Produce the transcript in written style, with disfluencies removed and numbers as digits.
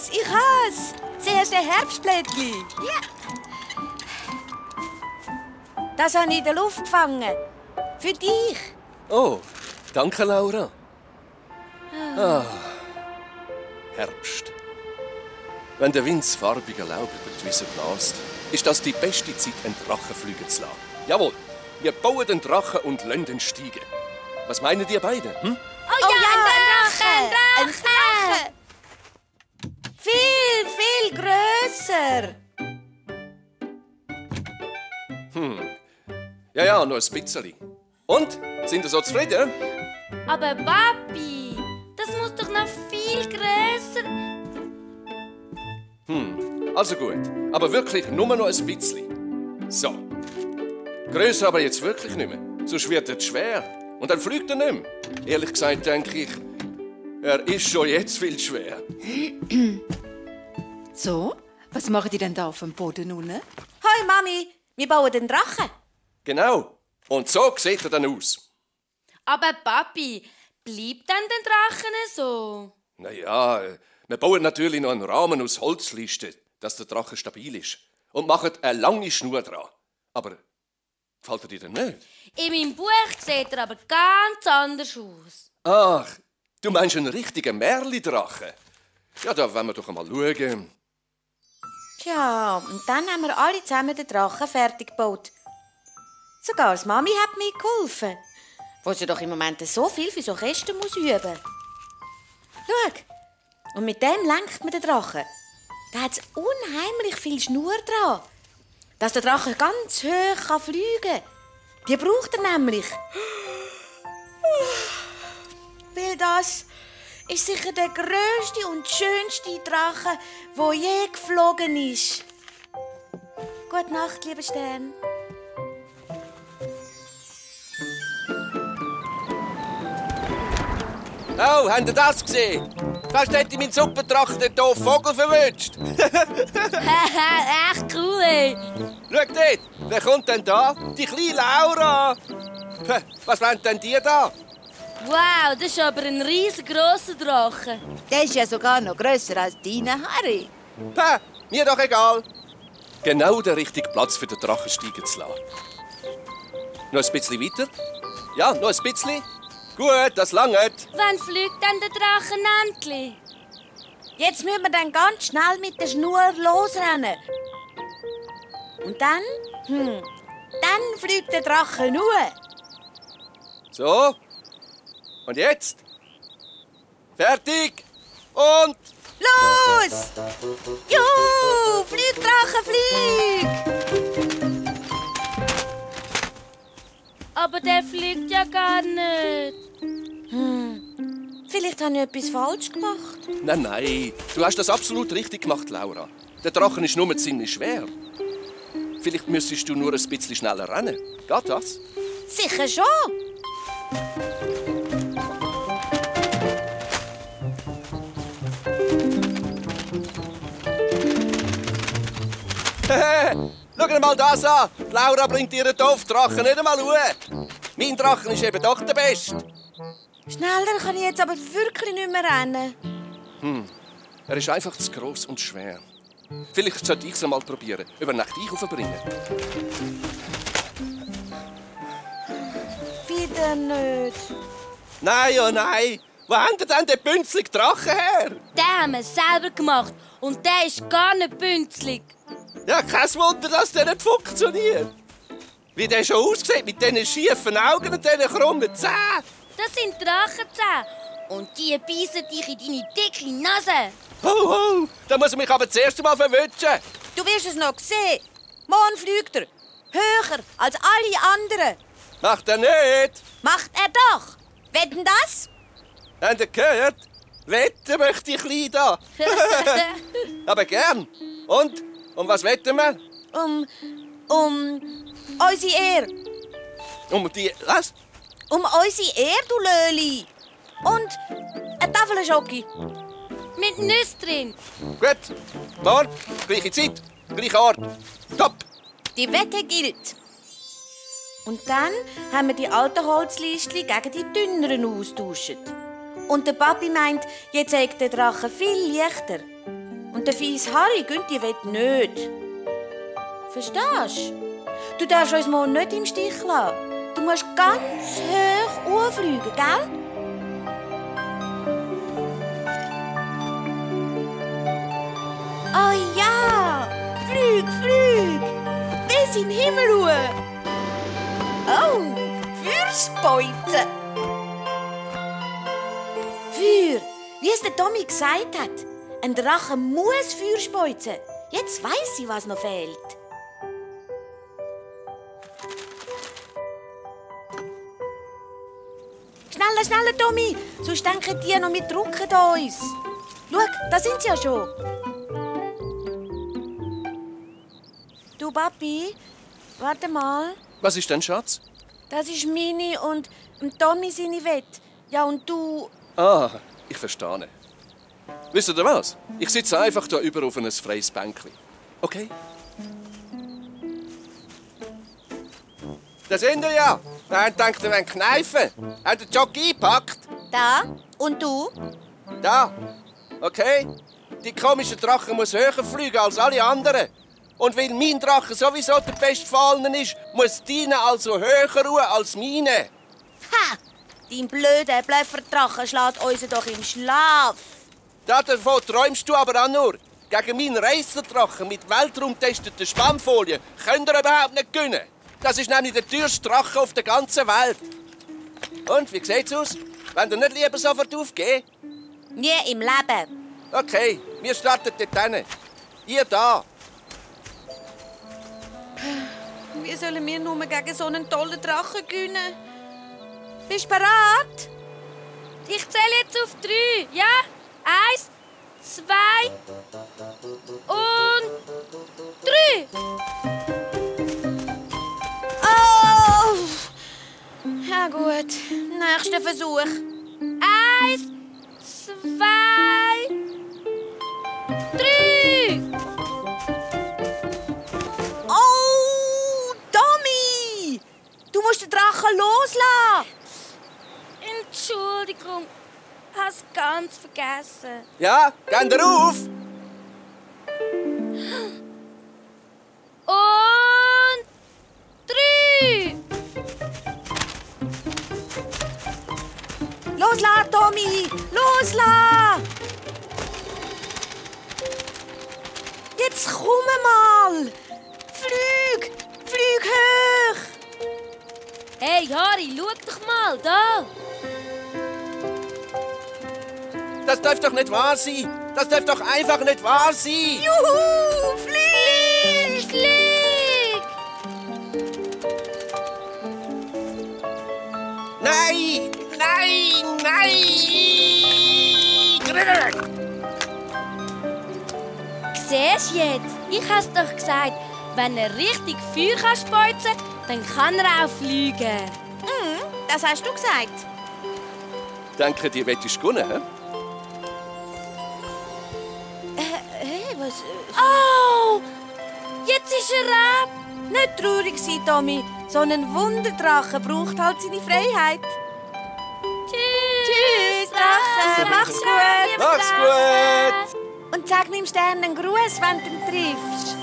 Ich has! Zuerst ein Herbstblättli. Ja. Das habe ich in der Luft gefangen. Für dich. Oh, danke, Laura. Ah, Herbst. Wenn der Wind das farbige Laub über die Wiese bläst, ist das die beste Zeit, einen Drachen fliegen zu lassen. Jawohl, wir bauen den Drachen und lassen ihn steigen. Was meinen die beiden? Hm? Oh ja, ein Drache! Viel grösser. Ja, noch ein bisschen. Und? Sind ihr so zufrieden? Aber Papi, das muss doch noch viel grösser. Also gut, aber wirklich nur noch ein bisschen. So. Grösser aber jetzt wirklich nicht mehr. Sonst wird er schwer. Und dann fliegt er nicht mehr. Ehrlich gesagt denke ich, er ist schon jetzt viel schwer. So, was machen die denn da auf dem Boden unten? Hoi Mami, wir bauen den Drachen. Genau. Und so sieht er dann aus. Aber Papi, bleibt dann den Drachen so? Naja, wir bauen natürlich noch einen Rahmen aus Holzlisten, dass der Drache stabil ist. Und machen eine lange Schnur dran. Aber gefällt dir denn nicht? In meinem Buch sieht er aber ganz anders aus. Ach, du meinst einen richtigen Märli-Drachen? Ja, da wollen wir doch einmal schauen. Tja, und dann haben wir alle zusammen den Drachen fertig gebaut. Sogar die Mami hat mir geholfen, wo sie doch im Moment so viel für so Kästen muss üben. Schau, und mit dem lenkt man den Drachen. Da hat unheimlich viel Schnur dran, dass der Drache ganz hoch fliegen kann. Die braucht er nämlich. Weil das ist sicher der grösste und schönste Drache, der je geflogen ist. Gute Nacht, lieber Stern. Oh, habt ihr das gesehen? Fast hätte ich meinen Suppendrachen den doofen Vogel verwünscht. Echt cool, ey. Schau dort, wer kommt denn da? Die kleine Laura. Was wollen denn die da? Wow, das ist aber ein riesengroßer Drache. Der ist ja sogar noch grösser als deine Harry. Mir doch egal. Genau der richtige Platz für den Drachen steigen zu lassen. Noch ein bisschen weiter? Ja, noch ein bisschen. Gut, das langt. Wann fliegt dann der Drache endlich? Jetzt müssen wir dann ganz schnell mit der Schnur losrennen. Und dann? Dann fliegt der Drache nur. So. Und jetzt? Fertig. Und... Los! Juhu! Flieg, Drache, flieg! Aber der fliegt ja gar nicht. Vielleicht habe ich etwas falsch gemacht. Nein, du hast das absolut richtig gemacht, Laura. Der Drachen ist nur ziemlich schwer. Vielleicht müsstest du nur ein bisschen schneller rennen. Geht das? Sicher schon. Schau mal das an! Die Laura bringt ihren Dorfdrachen nicht einmal Ruhe. Mein Drachen ist eben doch der Beste. Schneller kann ich jetzt aber wirklich nicht mehr rennen. Er ist einfach zu gross und schwer. Vielleicht sollte ich es einmal probieren, über Nacht aufbringen. Wieder nicht. Nein, oh nein! Wo haben denn den bünzligen Drachen her? Den haben wir selber gemacht und der ist gar nicht bünzlig. Ja, kein Wunder, dass der nicht funktioniert. Wie der schon aussieht, mit diesen schiefen Augen und diesen krummen Zähnen. Das sind Drachenzähne und die beißen dich in deine dicke Nase. Ho, da muss ich mich aber zuerst einmal verwünschen. Du wirst es noch sehen. Morgen fliegt er. Höher als alle anderen. Macht er nicht. Macht er doch. Wetten das? Habt ihr gehört? Wetten möchte ich klein da. Aber gern. Und? Um was wetten wir? Um unsere Ehre. Um die... Was? Um unsere Ehre, du Löli. Und eine Tafel Schoki. Mit Nüsse drin. Gut. Morgen, gleiche Zeit, gleicher Ort. Top. Die Wette gilt. Und dann haben wir die alten Holzlistchen gegen die dünneren austauscht. Und der Papi meint, jetzt sei der Drache viel leichter. Und der fies Harry Günther will nicht. Verstehst du? Du darfst uns morgen nicht im Stich lassen. Du musst ganz hoch hochfliegen, gell? Oh ja! Flüg, flüg! Bis in den Himmel hoch! Oh, Feuerspeuze! Feuer! Wie es der Tommy gesagt hat. Ein Drache muss Feuer speuzen. Jetzt weiss ich, was noch fehlt. Schneller, schneller, Tommy! Sonst denken die noch, wir drucken uns. Schau, da sind sie ja schon. Du, Papi, warte mal. Was ist denn, Schatz? Das ist meine und Tommy seine Wette. Ja, und du... Ah, ich verstehe. Wisst ihr was? Ich sitze einfach da über auf ein freies Bänkchen. Okay? Da sind wir ja. Wir haben gedacht, wir wollen kneifen. Habt ihr den Jockey eingepackt? Da? Und du? Da. Okay? Die komische Drache muss höher fliegen als alle anderen. Und weil mein Drache sowieso der bestgefallene ist, muss deine also höher ruhen als meine. Ha! Dein blöder Blöfferdrache schlägt uns doch im Schlaf. Davon träumst du aber auch nur. Gegen meinen Racerdrachen mit weltraumtesteten Spannfolien könnt ihr überhaupt nicht gewinnen. Das ist nämlich der teuerste Drache auf der ganzen Welt. Und, wie sieht's aus? Wollt ihr nicht lieber sofort aufgeben? Nie im Leben. Okay, wir starten dort hin. Ihr da. Wie sollen wir nur gegen so einen tollen Drachen gewinnen? Bist du bereit? Ich zähle jetzt auf 3. Ja? 1, 2 und 3. Oh! Ja gut, nächster Versuch. 1, 2, 3. Oh, Tommy! Du musst den Drachen loslassen. Entschuldigung, hab's ganz vergessen. Ja, geht ihr auf? Und 3. Loslassen, Tommy! Loslassen! Jetzt komm mal! Flüg! Flüg hoch! Hey Harry, schau doch mal, da. Das darf doch nicht wahr sein. Das darf doch einfach nicht wahr sein. Juhu! Flieg! Flieg! Nein! Nein! Nein! Siehst du jetzt? Ich hab's doch gesagt, wenn er richtig Feuer speuzen kann, dann kann er auch fliegen. Das hast du gesagt. Denke, die Wette ist gewonnen, hä? Hey, was? Oh! Jetzt ist er ab! Nicht traurig sein, Tommy. So ein Wunderdrache braucht halt seine Freiheit. Tschüss, Drache. Mach's gut. Mach's gut! Und sag meinem Stern einen Gruß, wenn du ihn triffst.